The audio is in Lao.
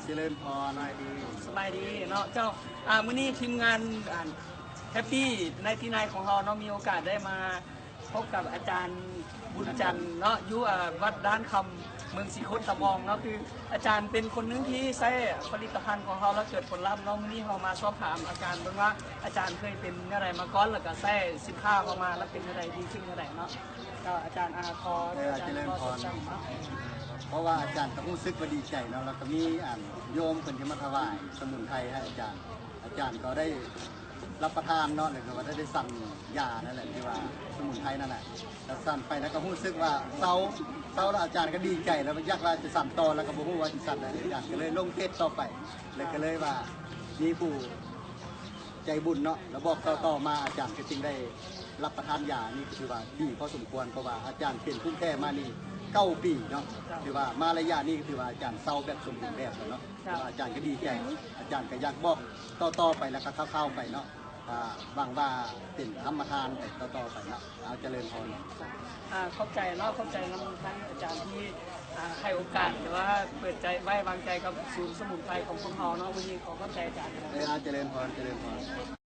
ຈະເລີນພອນ. ສະບາຍດີເນາະເຈົ້າ. ອ່າ ມື້ນີ້ທີມງານ ອ່າ Happy Ninety-Nine ຂອງເຮົາເນາະ ມີໂອກາດໄດ້ມາພົບກັບອາຈານບຸນຈັນເນາະ ຢູ່ ອ່າ ວັດດ້ານຄຳ ເມືອງສີໂຄດຕະບອງເນາະ. ຄືອາຈານເປັນຄົນໜຶ່ງທີ່ໃຊ້ຜະລິດຕະພັນຂອງເຮົາແລ້ວເກີດຜົນລັບເນາະ. ມື້ນີ້ເຮົາມາສອບຖາມອາຈານເບິ່ງວ່າ ອາຈານເຄີຍເປັນແນວໃດມາກ່ອນ ແລ້ວກໍໃຊ້ສິນຄ້າເຮົາມາແລ້ວເປັນແນວໃດ ດີຂຶ້ນແນວໃດເນາະ. ເຈົ້າ ອາຈານ ອາ ຂໍ ເອີ ອາຈານ ຈະເລີນພອນ. ເພາະວ່າອາຈານກໍຮູ້ສຶກວ່າດີໃຈເນາະ ແລ້ວກໍມີ ອັນ ໂຍມເພິ່ນຈະມາຖວາຍສະໝຸນໄພໃຫ້ອາຈານ. ອາຈານກໍໄດ້ ຮັບປະທານເນາະ ແລ້ວກໍວ່າໄດ້ ໄດ້ສັ່ນຢານັ້ນແຫຼະ ທີ່ວ່າສະໝຸນໄພນັ້ນແຫຼະ. ແລ້ວສັ່ນໄປແລ້ວກໍຮູ້ສຶກວ່າເຊົາ ເຊົາແລ້ວອາຈານກໍດີໃຈ ແລ້ວຢາກວ່າຈະສັ່ນຕໍ່ ແລ້ວກໍບໍ່ຮູ້ວ່າຊິສັ່ນໃດ. ອາຈານກໍເລີຍລົງເພຈຕໍ່ໄປ ແລ້ວກໍເລີຍວ່າມີຜູ້ໃຈບຸນເນາະ ແລ້ວບອກຕໍ່ໆມາ ອາຈານກໍຈຶ່ງໄດ້ຮັບປະທານຢານີ້ ກໍຖືວ່າດີພໍສົມຄວນ ເພາະວ່າອາຈານເປັນພູມແພ້ມານີ້ເກົ້າປີເນາະ. ຖືວ່າມາໄລຍະນີ້ກໍຖືວ່າອາຈານເຊົາແບບສົມບູນແບບແລ້ວເນາະ. ເຈົ້າ ແຕ່ວ່າອາຈານກໍດີໃຈ ອາຈານກໍຢາກບອກຕໍ່ໆໄປ ແລ້ວກໍຂ່າວໆໄປເນາະ. ອ່າ ຫວັງວ່າເປັນທຳມະທານໄປຕໍ່ໆໄປເນາະ. ເອົາ ຈະເລີນພອນ. ອ່າ ຂອບໃຈເນາະ ຂອບໃຈນຳທ່ານອາຈານທີ່ ອ່າ ໃຫ້ໂອກາດ ຫຼືວ່າເປີດໃຈໄວ້ວາງໃຈກັບສູນສະໝຸນໄພຂອງພວກເຮົາເນາະ. ມື້ນີ້ຂໍຂອບໃຈອາຈານ. ເອີ ເອົາ ຈະເລີນພອນ ຈະເລີນພອນ.